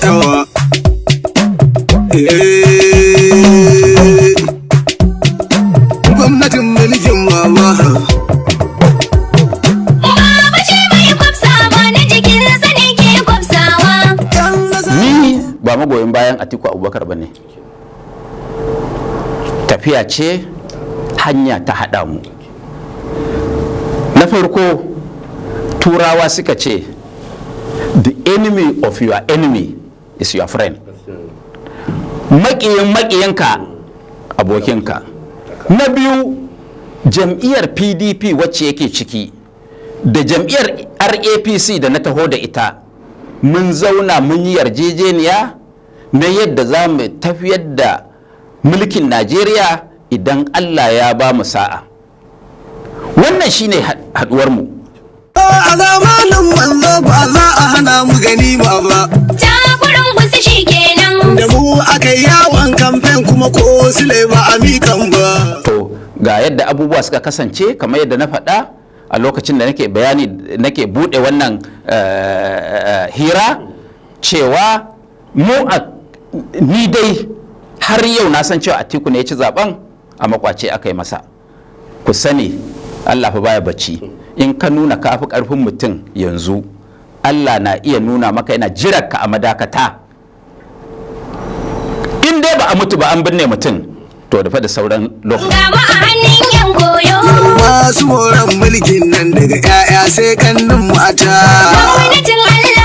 Yawa. Eh. Gwamnatin mulkin mama. Baba shi bai kwafsawa, na jikinsa ne ke kwafsawa. Yan ƙasa. Ni ba magoyin bayan Atiku Abubakar ba ne. Tafiya ce hanya ta haɗa mu. Na farko, Turawa suka ce, "The enemy of your enemy is your friend." Maƙiyin maƙiyinka abokinka. Na biyu, jam'iyyar PDP wacce yake ciki da jam'iyyar RAPC da na taho da ita, mun zauna mun yi yarjejeniya na yadda za mu tafiyar da mulkin Najeriya idan Allah ya ba mu sa'a. Wannan shine haɗuwarmu. A zamanin manzo ba za a hana mu ganima ba. Takurin wasu shi kenan. Da mu aka yi yawon kamfen, kuma ko sile ba a mikan ba. To, ga yadda abubuwa suka kasance, kamar yadda na faɗa a lokacin da nake bayani, nake buɗe wannan hira, cewa mu a ni dai har yau na san cewa Atiku ne ya ci zaben, a makwace aka yi masa. Ku sani, Allah fa baya bacci. In ka nuna ka fi karfin mutum yanzu, Allah na iya nuna maka yana jiranka a madakata. In dai ba a mutu ba an binne mutum, to da fa da sauran lokaci. Ga mu a hannun yan goyo. Masu moran mulkin nan daga 'ya'ya sai kannin mata. Gwamnatin Allah.